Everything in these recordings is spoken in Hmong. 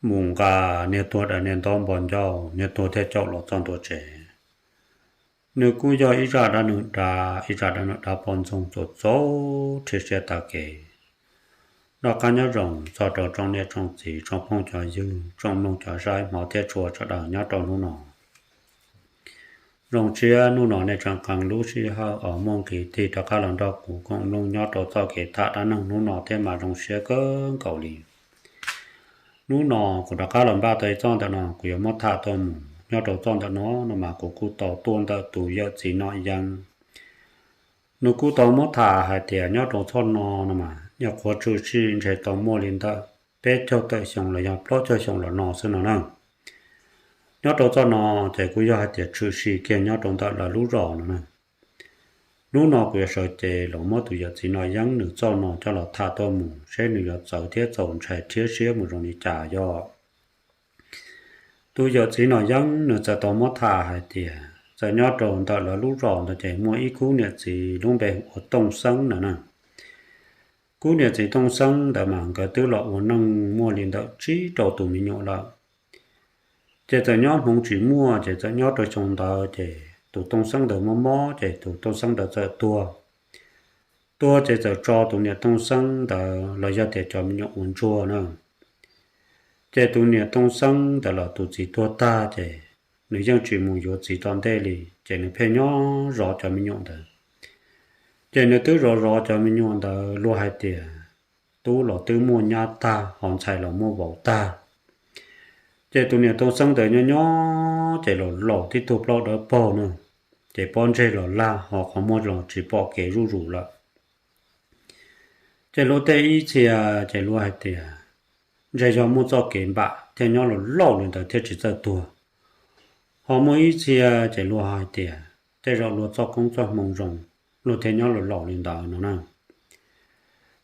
mus nqa niag tuag daim niag ntaub npog ncauj, niag tuag thiaj caum los txog ntua tsev. Nws kuj yog ib zaj dab neeg dav, ib zaj dab neeg dav poj ntxoog txaus txaus rhia siab tav kev. Noj qab nyob zoo txog rau tsoom niam tsoom txiv, tsoom phooj cov ywg, tsoom mloog cov saib hmov thiab tshua sawv daws nyob rau hnub no. Zoo siab hnub no nej tseem qee lub sij hawm uas muaj nqis tig rov qab los nrog kuv koom mloog nyob rau txoj kev tham dab neeg hnub no thiab mas zoo siab kawg nkaus li. Hnub no kuv rov qab los npaj tau ib txoj ntawm no kuv yuav muab tham tuaj mus. Nyob rau txoj ntawm no no mas kuv kuj tau tuaj ntawm tus yawm txiv Nom Yeeb. Nws kuj tau muab tham hais tias nyob rau txoj no no mas nyuam qhuav tshwm sim ntshe tau muaj li ntawm peb caug tawm xyoo los yog plaub caug xyoo los no xwb no na. Nyob rau txoj no ces kuj yog hais tias tshwm sim kiag nyob rau ntawm lawv lub zos no na. Hnub no kuv yuav sawv cev los muab tus yawm txiv Nom Yeeb nws txoj no coj los tham tuaj mus seb nws yuav txawv thiab txaus ntshai thiab siab mus zoo li cas yog. Tus yawm txiv Nom Yeeb nws txawm tau muab tham hais tias txawm nyob rau ntawm lawv lub zos ntawd ces muaj ib khub niam txiv lub npe hu ua Tooj Xeeb no na. Khub niam txiv Tooj Xeeb ntawd mas nkawd twb los ua neej muaj li ntawm tsib rau tus me nyuam lawm. Ces txawm nyob hmoov tsis muaj ces txawm nyob rau xyoo ntawd ces tus Tooj Xeeb ntawd mob mob ces tus Tooj Xeeb ntawd txawm tuag. Tuag ces txawm tso tus niam Tooj Xeeb ntawd los yog tias cov me nyuam ua ntsuag na. Ces tus niam Tooj Xeeb ntawd los tus txiv tuag tag ces nws yeej tsis mus yuav txiv tom ntej li, ces nws pheej nyob zov cov me nyuam ntawd. Ces nws twb zov zov cov me nyuam ntawd luag hais tias tub los twb muaj nyab tag, ho ntxhais los muaj vauv tag. Ces tus niam Tooj Xeeb ntawd nyob nyob ces los laus tib tug plaub dawb paug na, ces pob ntseg los laj ho qhov muag los tsis pom kev zuj zus lawm. Ces luag tej ib txhia ces luag hais tias ntshe yog muaj txoj kev npam thiaj nyob los laus li ntawd thiaj tsis txawj tuag. Ho muaj ib txhia ces luag hais tias tej zaum luag txoj koob txoj hmoo zoo, luag thiaj nyob los laus li ntawd no na.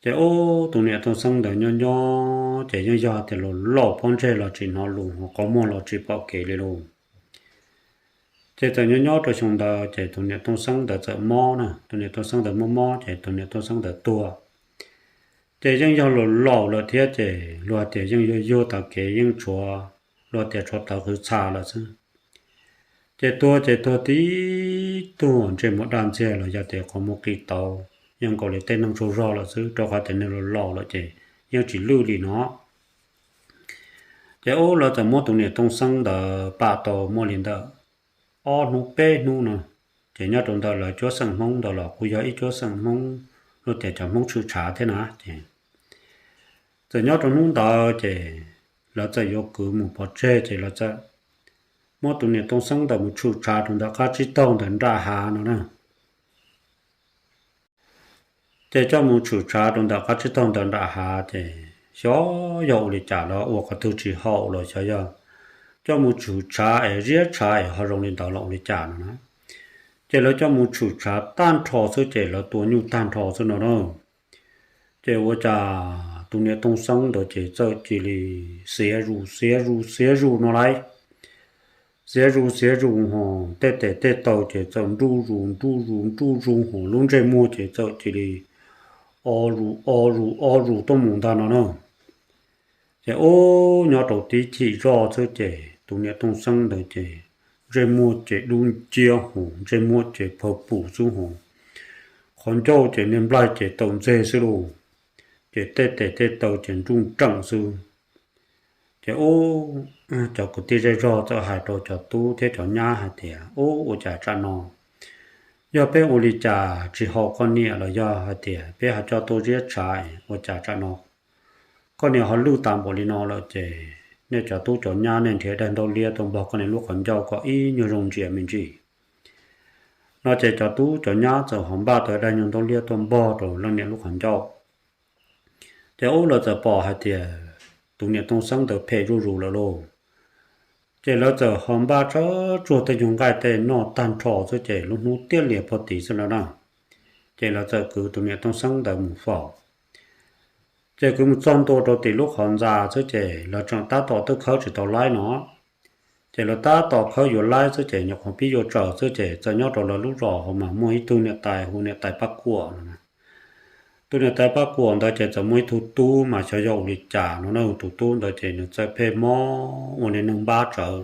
Ces ub tus niam Tooj Xeeb ntawd nyob nyob ces yeej yog tias los laus pob ntseg los tsis hnov lus ho qhov muag los tsis pom kev li lauj. Ces txawm nyob nyob rau xyoo ntawd ces tus niam Tooj Xeeb ntawd txawm mob na, tus niam Tooj Xeeb ntawd mob mob ces tus niam Tooj Xeeb ntawd tuag. Ces yeej yog los laus lawm thiab ces luag tias yeej yuag yuag tas kev yeej tshuav, luag tias tshuav tawv qhwv txha lawm xwb. Ces tuag ces tuag tib tug ntsej muag daj ntxiag los yog tias qhov muag qis tauv yeej nkaus li tej neeg tsaug zog lawm xwb, rau qhov tias nws los laus lawm ces yeej tsis lwj li no. Ces ub lawv txawm muab tus niam Tooj Xeeb ntawd pam tau muaj li ntawm ob hnub peb hnub no, ces nyob rau ntawm lawv cuab xeem Hmoob ntawd los kuj yog ib cuab xeem Hmoob, luag tias cov Hmoob tshwm tshav thiab na. Ces txawm nyob rau hnub ntawd ces lawv txawm yuav kwv mus pov tseg ces lawv txawm muab tus niam Tooj Xeeb ntawd mus tshwm tshav rau ntawm qab tsib taug ntawm nram hav no na. Ces coj mus tshwm tshav rau ntawm qab tsib taug ntawm nram hav ces xyov yog ua li cas los ua qhov twg tsis haum los xyov yog coj mus tshwm tshav es ziab tshav es ho zoo li ntawd los ua li cas no na. Ces lawv coj mus tshwm tshav tag nrho xwb ces lawv tua nyuj tag nrho xwb no na. Ces ua cas tus niam Tooj Xeeb ntawd ces txawm cia li xiav zus xiav zus xiav zus no lauj. Xiav zus xiav zus ho tej tes tej taw ces txawm nruj zus nruj zus nruj zus ho lub ntsej muag ces txawm cia li o zus o zus o zus tuaj mus ntag no na. Ces ub nyob rau tib chim zoj xwb ces tus niam Tooj Xeeb ntawd ces ntsej muag ces dub nciab ho ntsej muag ces phawj pum xwb ho qhov ncauj ces niag nplaig ces tawm ntxeg xwb lauj. Ces tej tes tej taw ces nruj nreem xwb. Ces ub cov kwv tij zej zog txawm hais rau cov tub thiab cov nyab hais tias ub ua cas tsam no, yog peb ua li cas tsis haum koj niam los yog hais tias peb ho coj tuaj ziab tshav ua cas tsam no koj niam ho lwj tas npaum li no lawm ces nej cov tub cov nyab nej nrhiav daim ntaub liab tuaj npog koj niam lub qhov ncauj kom ib nyuag zoo ntsia me ntsis. No ces cov tub cov nyab txawm ho npaj tau daim nyuag ntaub liab tuaj npog rau leej niam lub qhov ncauj. Ces ub lawv txawm pom hais tias tus niam Tooj Xeeb ntawd phem zuj zus lawm lauj. Ces lawv txawm ho npaj tsawv tsuag tej nyuag nqaij tej noj tag nrho xwb ces lub hnub tiaj lias puag tid xwb no na. Ces lawv txawm kwv tus niam Tooj Xeeb ntawd mus faus. Ces kwv mus txog ntua rau tim lub qhov ntxa xwb ces lawv tseem tab tom twb khawb tsis tau laib no. Ces lawv tab tom khawb yuav laib xwb ces nyuam qhuav pib yuav tsaws xwb ces txawm nyob rau lawv lub zos hauv mas muaj ib tug niam tais hu niam tais Pab Kuam no na. Tus niam tais Paj Kuam ntawd ces txawm muaj ib tug tub mas xyov yog ua li cas no na, tus tub ntawd ces nws txawm pheej mob ua niag neeg npab tsawv.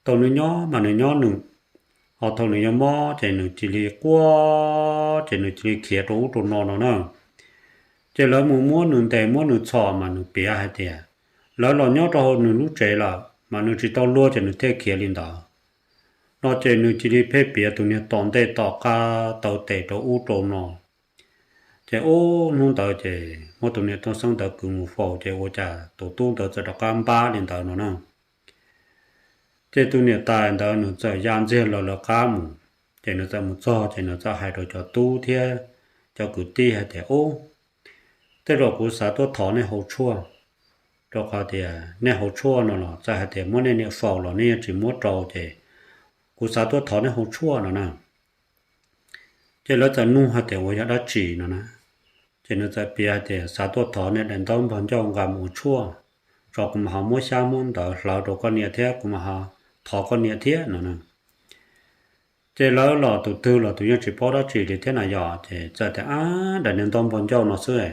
Thaum nws nyob mas nws nyob nws, ho thaum nws yuav mob ces nws cia li quaj, ces nws cia li khiav rau ub rau no no na. Ces lawv mus muab nws ntes muab nws txhom mas nws piav hais tias lawv los nyob rau hauv nws lub tsev lawm mas nws tsis tau luag ces nws thiaj khiav li ntawd. No ces nws cia li pheej piav tus niag tom ntej tom qab taw tes rau ub rau no. Ces ub hnub ntawd ces muab tus niam Tooj Xeeb ntawd kwv mus faus ces ua cas tus tub ntawd txawm rov qab npab li ntawd no na. Ces tus niam tais ntawd nws txawm ya ntxiag lawv lawv qab mus. Ces nws txawm mus txog ces nws txawm hais rau cov tub thiab cov kwv tij hais tias, Ub, tej zaum kuv xav tuaj thov nej hau tshuaj, rau qhov tias nej hau tshuaj no los txawm hais tias muab nej niam faus los nej yeej tsis muab rau ces kuv xav tuaj thov nej hau tshuaj no na. Ces lawv txawm nug hais tias ua yog dab tsi no na. Ces nws txawm piav hais tias xav tuaj thov nej daim ntaub npog ncauj nqa mus ua tshuaj, tso kuv mam ho muab xyab muab ntawv hlawv rau koj niam thiab kuv mam ho thov koj niam thiab no na. Ces lawv los tus twg los tus yeej tsis paub dab tsi li thiab na yom, ces txawm tias, Ab, daim niag ntaub npog ncauj no xwb,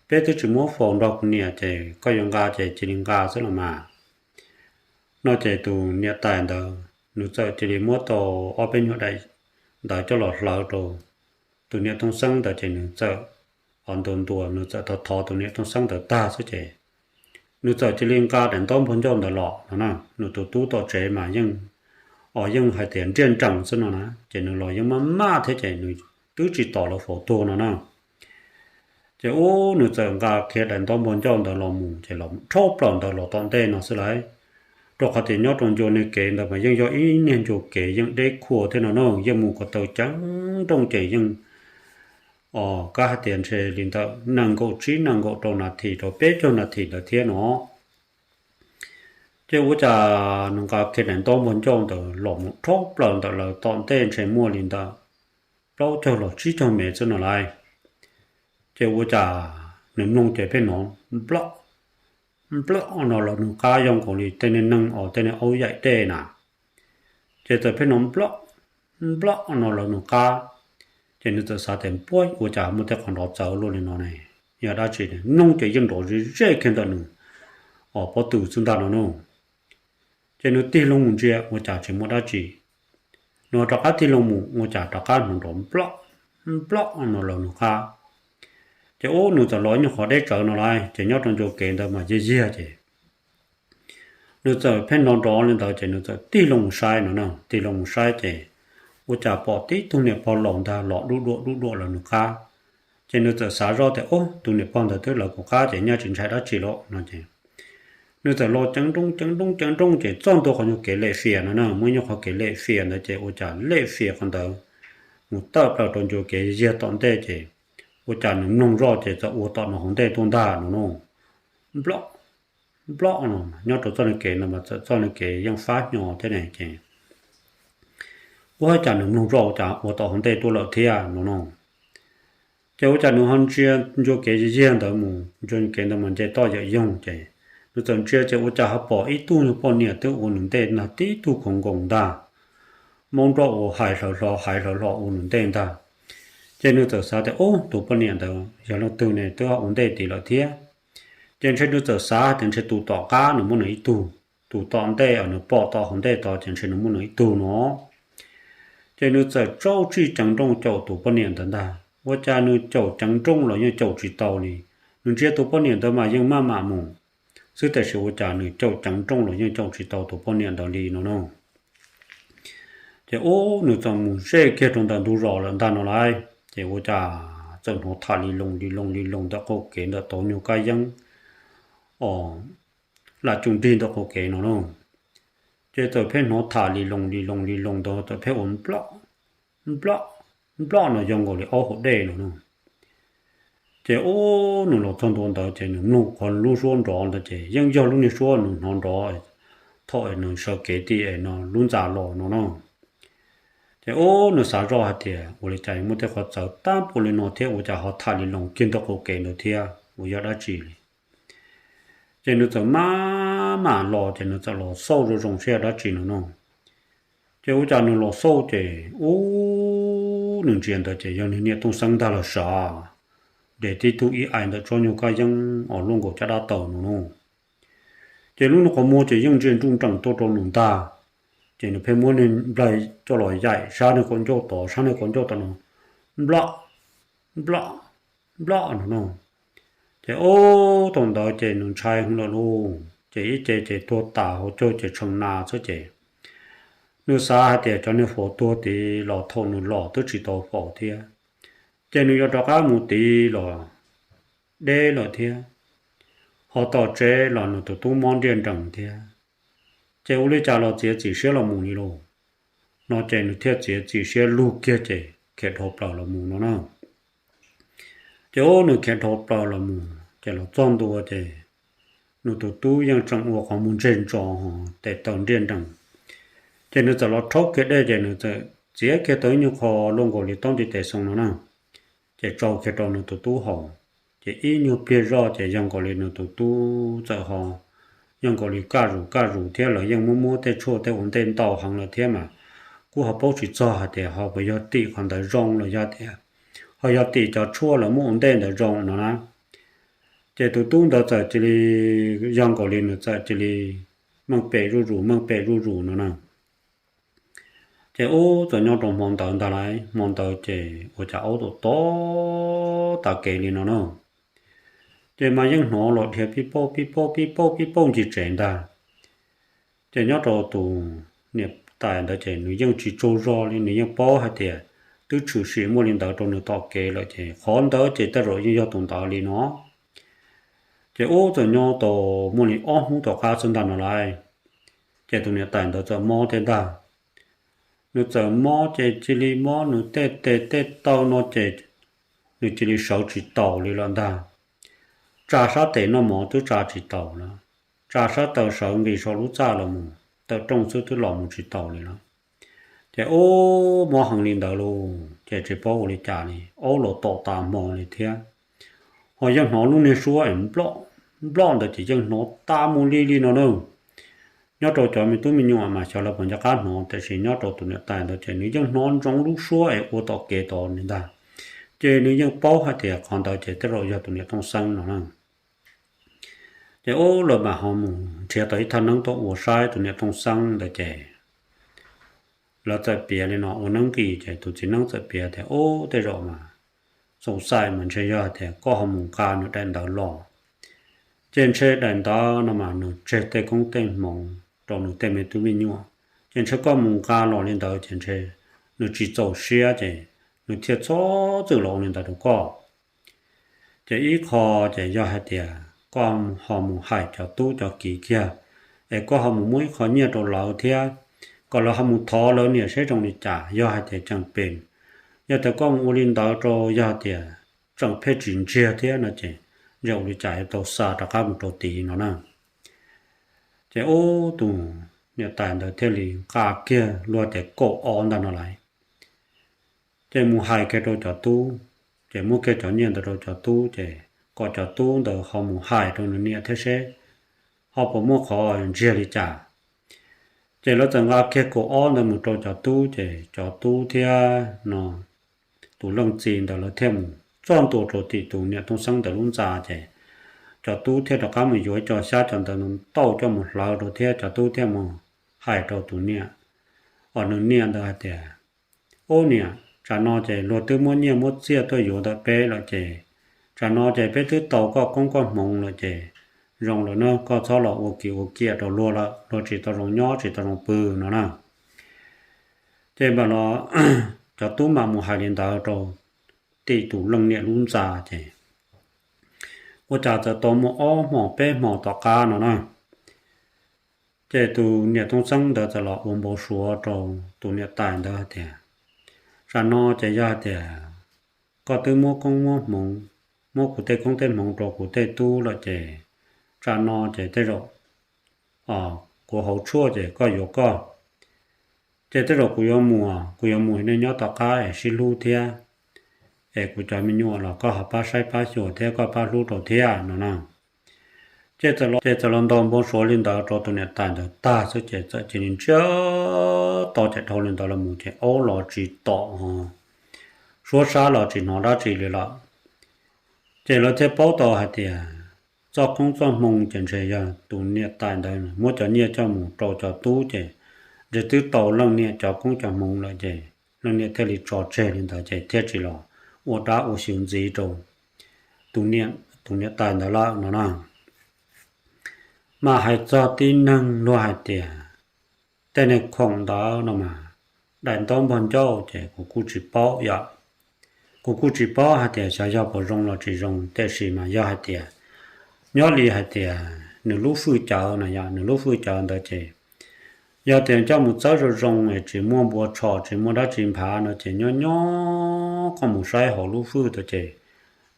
peb twb tsis muab faus nrog kuv niam ces koj yuav nqa ces cia li nqa xwb los mas. No ces tus niam tais ntawd nws txawm cia li muab tau ob peb nyuag daim ntawv coj los hlawv rau tus niam Tooj Xeeb ntawd ces nws txawm, o, ntuas ntuas nws txawm thov thov tus niam Tooj Xeeb ntawd tag xwb ces nws txawm cia li nqa daim ntaub npog ncauj ntawd los no na. Nws tus tub tom tsev mas yeej, o, yeej hais tias nriaj nrees xwb no na, ces nws los yeej maj maj thiab ces nws twb tsis tos lawv faus tuag no na. Ces ub nws txawm nqa kiag daim ntaub npog ncauj ntawd los mus ces los rhaub plaws ntawd los tom ntej no xwb lauj. Rau qhov tias nyob rau ncua niag kev ntawd mas yeej yog ib niag ncua kev yeej deb khuav thiab no na, yeej mus ko taw ceev nrooj ces yeej, o, kab hais tias ntshe li ntawm nees nkaum tsib nees nkaum rau nas this rau peb caug nas this ntawd thiab no. Ces ua cas nws nqa kiag daim ntaub npog ncauj ntawd los mus rhaub plaws ntawm lawv tom ntej ntshe muaj li ntawm plaub caug los tsib caug mev xwb no lauj. Ces ua cas nws mloog ces pheej hnov nplob, nplob no los nws qab zoo nkaus li tej niag neeg os tej niag aub yaim dej na. Ces txawm pheej hnov nplob, nplob no los nws qab. Ces nws txawm xav tias puab ua cas muaj tej qhov nrov txawv luaj li no ne, yog dab tsi? Mloog ces yeej nrov ze zej kiag ntawm nws os pob tw xwb ntag no na. Ces nws tig loo mus ntsia ua cas tsis muaj dab tsi. Nws rov qab tig loo mus ua cas rov qab hnov nrov nplob, nplob no los nws qab. Ces ub nws txawm los ib nyuag qhov deb tsawv no lauj, ces nyob rau ncua kev ntawd mas yag yag ces nws txawm pheej nrov nrov li ntawd ces nws txawm tig loo mus saib no na. Tig loo mus saib ces ua cas pom tib tug niam pog laus ntag los dub duam dub duam los nws qab. Ces nws txawm xav zoj tias, Ub, tus niam pog ntawd twb lawv kuv qab ces nyaj tsis ntshai dab tsi lawm no ces nws txawm los ceev nrooj ceev nrooj ceev nrooj ces txog ntua qhov nyuag kev lem fias no na. Muaj ib nyuag qhov kev lem fias ntawd ces ua cas lem fias qhov ntawd mus tawm plaws rau ncua kev yag tom ntej ces ua cas nws mloog zoj ces txawm ua tom nws hauv ntej tuaj ntag no na. Nplob, nplob no nyob rau txoj niag kev ntawd mas txawm txoj niag kev yeej fab hnyo thiab ne ces ua cas nws mloog zoj ua cas ua tom hauv ntej tuaj lawm thiab no no. Ces ua cas nws ho ntsia ncua kev yag ntawd mus, ncua kev ntawd mas nce toj yawm yoog ces nws txawm ntsia ces ua cas ho pom ib tug nyuag poj niam twb ua nws ntej ntag, tib tug khoov nkoos ntag, maub nroj ua hais hlawv hlo hais hlawv hlo ua nws ntej ntag. Ces nws txawm xav tias, Ub, tus poj niam ntawd yog leej twg ne twb ua ntej tid lawm thiab? Ces ntshe nws txawm xav tias ntshe tus tom qab nws muaj nws ib tug, tus tom ntej nws pom tom hauv ntej tod ces ntshe nws muaj nws ib tug no. Ces nws txawm tsaub tsij ceev nrooj caum tus poj niam ntawd ntag. Ua cas nws caum ceev nrooj los yeej caum tsis tau li. Nws ntsia tus poj niam ntawd mas yeej maj mam mus xwb tiam sis ua cas nws caum ceev nrooj los yeej caum tsis tau tus poj niam ntawd li no no. Ces ub nws txawm mus ze kiag rau ntawm ntug zos lawm ntag no lauj. Ces ua cas txawm hnov tham li loo li loo li loo ntawm qaum kev ntawm tauv nyuag kab yeeb os, lam cooj nrig ntawm qaum kev no na. Ces txawm pheej hnov tham li loo li loo li loo ntawd txawm pheej ua nplob, nplob, nplob no zoo nkaus li aub hauv dej no na. Ces ub nws los txog ntua ntawd ces nws mloog qhov lub suab nrov ntawd ces yeej yog lub niag suab nws hnov nrov thaum nws sawv kev tim no lub ntxa los no na. Ces ub nws xav zoj hais tias ua li cas muaj tej qhov txawv tag npaum li no thiab ua cas ho tham li loo kiag ntawm qaum kev ntawd thiab ua yog dab tsi li. Ces nws txawm maj mam los ces nws txawm los xauj zoo zoo seb yog dab tsi no no. Ces ua cas nws los xauj ces ub nws ntsia ntawd ces yog niag niam Tooj Xeeb ntag los sav. de tib tug ib aim ntawm tsob nyuag kab yeeb uas luaj nkaus caj dab taws no no. Ces lub niag qhov muag ces yeej ntsia nruj nreem tuaj rau nws ntag. Ces nws pheej muab niag nplaig coj los yaim sab niag kaum ncauj tod sab niag kaum ncauj tod no, nplom, nplom, nplom no no. Ces ub thaum ntawd ces nws ntshai heev lawm lauj, ces ib ce ces tuag tas hauv caug ces tshee na xwb ces nws xav hais tias cov niag faus tuag tid los thaum nws los twb tsis tau faus thiab, ces nws yuav rov qab mus tid los deb lawm thiab, ho tom tsev los nws tus tub mob nriaj nrees thiab, ces ua li cas los txiav txim siab los mus li lauj. No ces nws thiaj txiav txim siab lug kiag ces khiav dhau plaws los mus no na. Ces ub nws khiav dhau plaws los mus ces los txog ntua ces nws tus tub yeej tseem ua qhov muag ntseg ntso ho tes taw nriaj nrees. Ces nws txawm los rhaub kiag dej ces nws txawm txiav kiag tau ib nyuag qho luaj nkaus li taub ntiv tes xoo no na, ces tsau kiag rau nws tus tub haus. Ces ib nyuag pliag zoj ces yog nkaus li nws tus tub txawm ho yog nkaus li kaj zus kaj zus thiab, lawv yeej muab muab tej tshuaj tej ua ntej ntau heev lawm thiab mas kuj ho paub tsis txog hais tias ho puas yog tim qhov ntawd zoo los yog tias ho yog tim cov tshuaj lawv muab ua ntej ntawd zoo no na. Ces tus tub ntawd txawm cia li, yog nkaus li nws txawm cia li meej pem zuj zus meej pem zuj zus no na. Ces ub txawm nyob rau hmo ntawd ntag lauj, hmo ntawd ces ua cas aub tom tom tas kev li no na. Ces mas yeej hnov los dhia pib pauj pib pauj pib pauj pib pauj ncig tsev ntag. Ces nyob rau tus niam tais ntawd ces nws yeej tsis tsaug zog li, nws yeej paub hais tias twb tshwm sim muaj li ntawd rau nws tom kev lawm ces qhov ntawd ces tej zaum yeej yog tus ntawd li no. Ces ub txawm nyob tau muaj li ob hnub tom qab xwb ntag no lauj, ces tus niam tais ntawd txawm mob thiab ntag. Nws txawm mob ces cia li mob nws tej tes tej taw no ces nws cia li sawv tsis taus li lawm ntag. Tsa sab tes noj mov twb tsa tsis taus lawm, tsa sab taw sawv nqis saum lub txaj los mus tawm rooj xwb twb los mus tsis taus li lawm. Ces ub mob heev li ntawd lauj ces tsis paub ua li cas li, aub los tom tas hmo li thiab. Ho yeej hnov lub niag suab es nplom nplom ntawd ces yeej hnov tas mus li li no na. Nyob rau cov me tub me nyuam mas xyov lawv puas nco qab hnov, tiam sis nyob rau tus niam tais ntawd ces nws yeej hnov ntsoov lub suab es ua tom kev tod li ntag. Ces nws yeej paub hais tias qhov ntawd ces tej zaum yog tus niam Tooj Xeeb no na. Ces ub lawv mam ho mus nrhiav tau ib thaj neeb tuaj ua saib tus niam Tooj Xeeb ntawd ces lawv txawm piav li no ua neeb nqis ces tus txiv neeb txawm piav tias ub tej zaum mas xoom xaim mas ntshe yog hais tias koj ho mus nqa nws daim ntawv los, ces ntshe daim ntawv no mas nws tseg tej koob tej hmoov rau nws tej me tub me nyuam, ces ntshe koj mus nqa los li ntawd ces ntshe nws tsis txaus siab ces nws thiaj txhob txwm los ua li ntawd rau koj. Ces ib qho ces yog hais tias koj ho mus hais cov tub cov kiv kiag, es koj ho mus muab ib qho nyiaj rau lawv thiab, kom lawv ho mus thov lawv niam seb zoo li cas, yog hais tias tseem pem, yog tias koj mus ua li ntawd rau yog hais tias tseem phem tsis ntsiag thiab no ces ntshe ua li cas yuav tau xa rov qab mus rau tid no na. Ces ub tus niam tais ntawd thiaj li nqa kiag luag tias kaum ob ntag no lauj, ces mus hais kiag rau cov tub, ces muab kiag cov nyiaj ntawd rau cov tub ces kom cov tub ntawd ho mus hais rau nws niam thiab seb ho puas muaj qhov ntsiag li cas. Ces lawv txawm nqa kiag kaum ob ntawd mus rau cov tub ces cov tub thiab no tus leej txiv ntawd lawv thiaj mus txog ntua rau tim tus niam Tooj Xeeb ntawd lub ntxa ces cov tub thiaj rov qab mus yuav ib co xyab cov ntawd ntau coj mus hlawv rau thiab cov tub thiaj mus hais rau tus niam, os nws niam ntawd hais tias, ub niam, tsam no ces luag twb muab nyiaj muab txiaj tuaj yuav ntawm peb lawm ces tsam no ces peb twb tau koj koob koj hmoov lawm ces zoo lawm na, koj txhob los ua kiv ua kiam rau luag lawm, luag tsis tau zoo nyob tsis tau zoo pw no na. Ces npam los cov tub mam mus hais li ntawd rau tim tus leej niam lub ntxa ces ua cas txawm tau muaj ob hmos peb hmos tom qab no na, ces tus niam Tooj Xeeb ntawd txawm los ua npau suav rau tus niam tais ntawd hais tias, tsam no ces yog hais tias koj twb muab koob muab hmoov, muab kuv tej koob tej hmoov rau kuv tej tub lawm ces tsam no ces tej zaum kuv hauv tshuaj ces koj yuav koj, ces tej zaum kuv yuav mus, kuv yuav mus nej nyob tom qab es sib hlub thiab, es kuv cov me nyuam los koj ho pab saib pab xyuas thiab koj pab hlub rau thiab no na. Ces txawm los ntaus npau suav li ntawd rau tus niam tais ntawd tag xwb ces txawm cia li ntsiag to ces dhau li ntawd los mus ces aub los tsis tom ho suab sab los tsis hnov dab tsi li lawm. Ces lawv thiaj paub tau hais tias txoj koob txoj hmoo ces ntshe yog tus niam tais ntawd muab cov nyiaj coj mus rau cov tub ces ntshe twb tau leej niam cov koob cov hmoov lawm ces leej niam thiaj li tso tseg li ntawd ces thiaj tsis los ua dab ua xyw ntxiv rau tus niam tais ntawd lawm no na. Mas hais txog tib neeg luag hais tias tej neeg khoom ntawd no mas daim ntaub npog ncauj ces kuv kuj tsis paub yom. Kuv kuj tsis paub hais tias xyov yog puas zoo los tsis zoo, tiam sis mas yog hais tias nyob li hais tias nws lub fwj cawv no yom, nws lub fwj cawv ntawd ces yog tias coj mus txawb zoo zoo es tsis muaj npua tshos tsis muaj dab tsi nphav no ces nyob nyob koj mus saib hauv lub fwj tod ces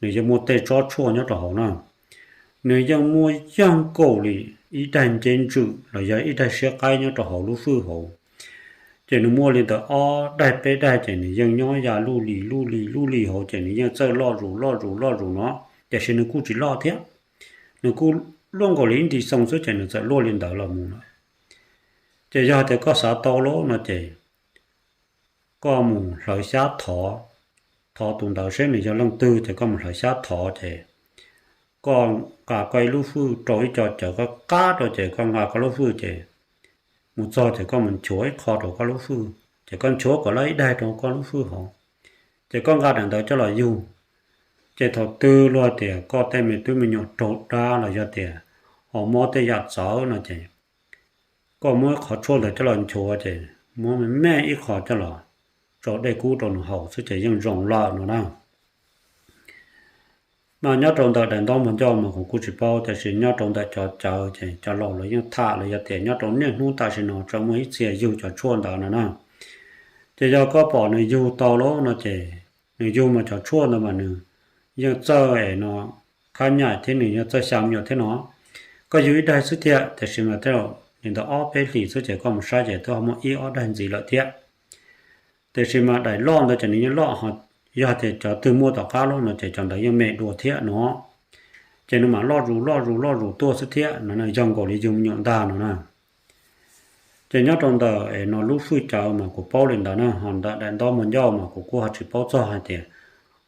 nws yeej muaj tej tsob tshuaj nyob rau hauv na. Nws yeej muaj yeej nkaus li ib daig nceb ntswm los yog ib daig siab qaib nyob rau hauv lub fwj hauv. Ces nws muaj li ntawd ob daig peb daig ces nws yeej nyob ya luj li luj li luj li hauv ces nws yeej txawj loj zus loj zus loj zus no, tiam sis nws kuj tsis loj thiab. Nws kuj luaj nkaus li ib nti xoo xwb ces nws txawm luaj li ntawd los mus lawm. Ces yog tias koj xav tau lawm no ces koj mus hlawv xyab thov, thov tus ntawd seb nws yog leej twg ces koj mus hlawv xyab thov ces koj nqa koj ib lub fwj rau ib co cawv qab qab rau ces koj nqa koj lub fwj ces mus txog ces koj mus nchuav ib qho rau koj lub fwj ces koj nchuav kom lawm ib daig rau koj lub fwj hauv, ces koj nqa daim ntawd coj los yug. Ces thaum twg luag tias koj tej me tub me nyuam raug dab los yog tias ho mob tej yam txawv no ces koj muab ib qhov tshuaj ntawd coj los nchuav ces muab me me ib qho coj los tso dej kub rau nws haus xwb ces yeej zoo lawm no na. Mas nyob rau ntawm daim ntaub npog ncauj mas kuv kuj tsis paub, tiam sis nyob rau ntawm cov cawv ces cov laus lawv yeej tham los yog tias nyob rau niaj hnub tam sim no tseem muaj ib txhia yug cov tshuaj ntawd no na. Ces yog koj pom nws yug tau lawm no ces nws yug mas cov tshuaj ntawd mas nws yeej txawj es no khab nyaim thiab nws yeej txawj xya me nyuam thiab no. Koj yug ib daig xwb thiab, tiam sis mas tej zaum li ntawd ob peb hlis xwb ces koj mus saib ces twb ho muaj ib ob daig ntxiv lawm thiab. Tiam sis mas daim loj ntawd ces nws yeej loj ho, yog tias cov twg muaj tom qab lawm no ces cov ntawd yeej me dua thiab no. Ces nws mam loj zus loj zus loj zus tuaj xwb thiab no, yog nkaus li yug me nyuam ntag no na. Ces nyob rau ntawm es no lub fwj cawv mas kuv paub li ntawd na, ho ntawm daim ntaub npog ncauj mas kuv kuj ho tsis paub txog hais tias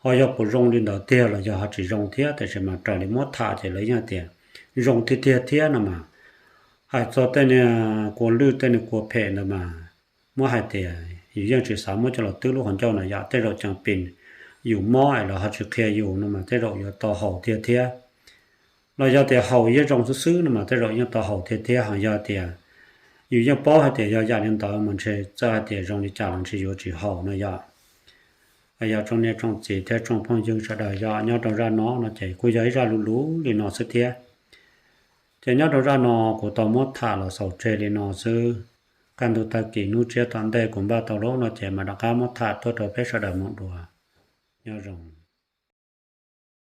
ho yog puas zoo li ntawd tiag los yog ho tsis zoo thiab, tiam sis mas raws li muab tham ces lawv yeej hais tias zoo tiag tiag thiab no mas. Hais txog tej niag kua lwj tej niag kua phem ntawd mas muab hais tias yus yeej tsis xav muab coj los twb lub qhov ncauj no yom, tej zaum ceev pes yus mob es lawv ho tsis qhia yus no mas tej zaum yuav tau haus tiag thiab. Los yog tias haus yeej zoo xwb xwb no mas tej zaum yeej tau haus tiag thiab, ho yog tias yus yeej paub hais tias yog yam li ntawd mas ntshe txawm hais tias zoo li cas los ntshe yuav tsis haus no yom. Yog tsoom niam tsoom txiv thiab tsoom phooj ywg sawv daws yog nyob rau zaj no no ces kuj yog ib zaj luv luv li no xwb thiab. Ces nyob rau zaj no kuv tau muab tham los xaus tseg li no xwb. Kaj ntug tag kis hnub tsiab tom ntej kuv npaj tau lawm no ces mam rov qab muab tham tuaj rau peb sawv daws mloog dua. Nyob zoo.